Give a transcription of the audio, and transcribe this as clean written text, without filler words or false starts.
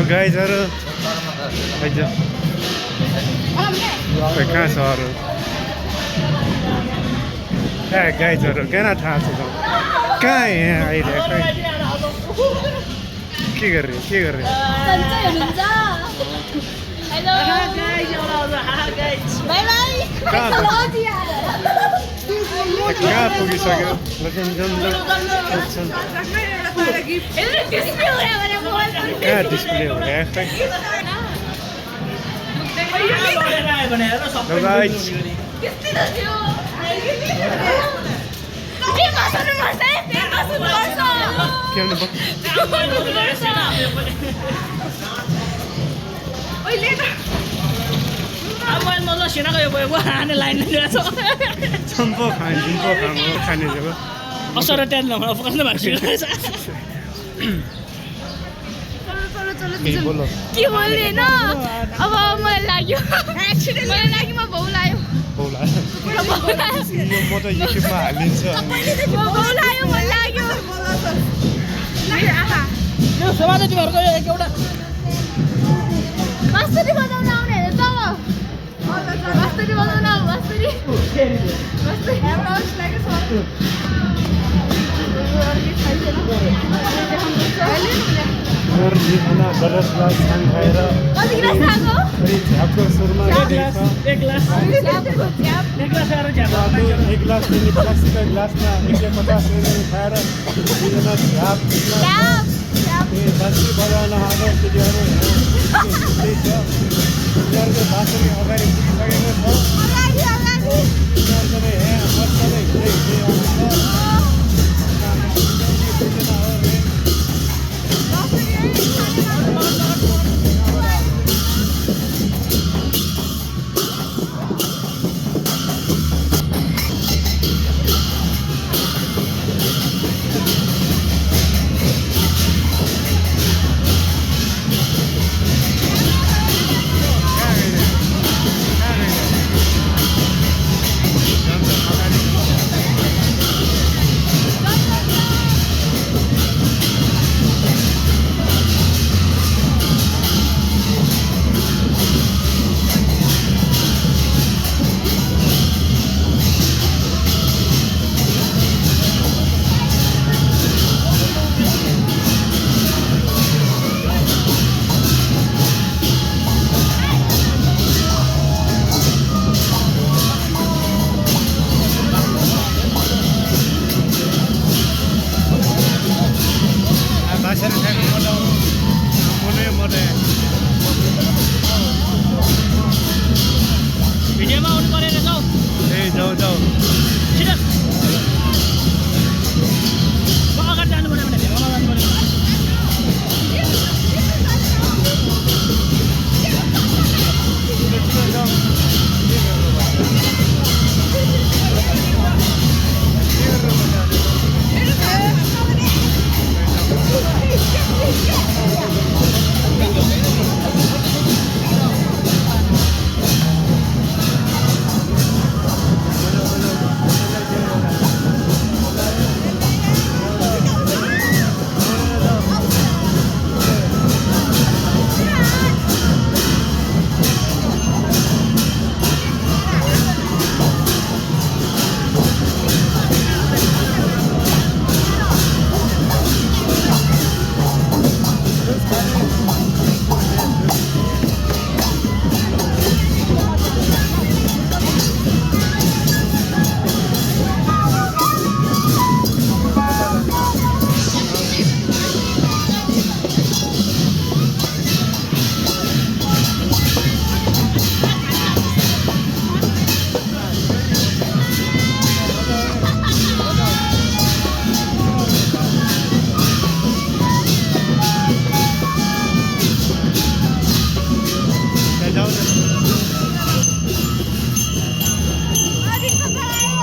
गाइजहरू आइज खै कहाँ छ अरू ए गाइजहरू किन थाहा छ त कहाँ यहाँ आइरहेको के गरेँ कहाँ पुगिसक्यो कहाँ डिस्प्ले हो खै चम्पो खाने जब असर टेन नभएर पकाउनु भएको बोलो के बोल्दैन अब मलाई लाग्यो म भौ लाग्यो म त युट्युबमा हालिन्छ भौ लाग्यो मलाई लाग्यो समाज तिमीहरूको एउटा मस्तरी बजाउन आउने हेर त मस्तरी बजाउन मस्तरी गलत ग्लास छान खाएर झ्यापको सुरमा एक ग्लास एक ग्लास प्लास्टिकको ग्लासमा 150 ml खाएर दुईजना झ्यापमा दसी बजाउन आएको केटीहरू त्यही छ उनीहरूको बाँसुरी अगाडि पुगिसकेको छ